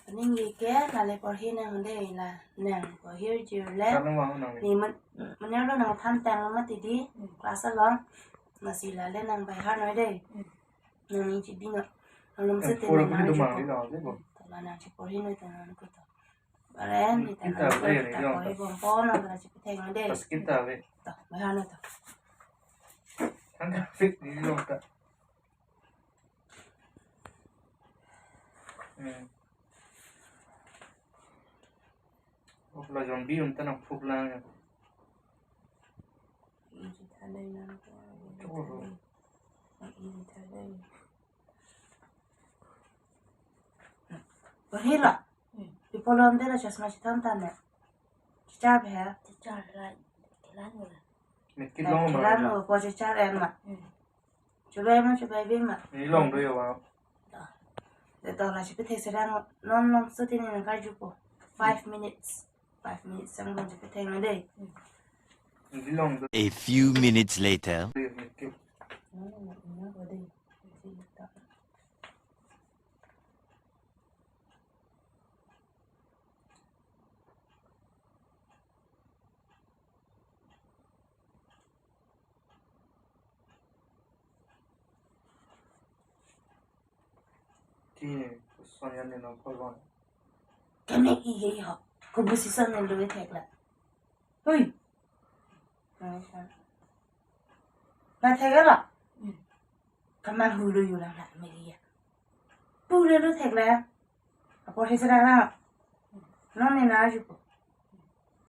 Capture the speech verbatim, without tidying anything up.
Ningje ke nangli porhi nang dei la, nang porhi jirle. Nang vang nang. Ni man, manelo nang than tang mati dei, class along. Lasi la le nang bai har noi dei. Nang ni chidi no. Nang lum se. Em, te pura nang pura nang dum chupo. Mang ni lo, dei bo. To la nang chupo hi noi to nang ko to. Baren ni ta. Kita nang bre, kita yang porhi ta. Bom po nang la chupo theng noi dei. Pas kita bre. To, bai har noi to. Than tang fit ni lo ta. Hmm. Oh, la zombie un ta nang phuk lang ya. Iji thalai nang ko, iji thalai. Iji thalai. Porhi lo. Hmm. Ipo lom te la chasma chithom ta ne. Chichar bhe. Chichar la, kelang lo. Met kelong ma. Kelang lo, po chichar en ma. Hmm. Chubai ma, chubai bi ma. Ni long do yo ba. To. De to la chipi thek serang non long so tini nang karjupo. Five minutes. Five minutes sang long chipi thek na dei. Ni long do. A few minutes later. Yo, ni ke. No, no, no, no, no, dei. Ti, Sonia ne no kolon. Keme i he ho. Ko busi san ne lo thek la. Hui. Na thek la. Kamal hulu yu lang la me ya. Pule lo thek la. Aporhi serang la. Non ni nang chupo.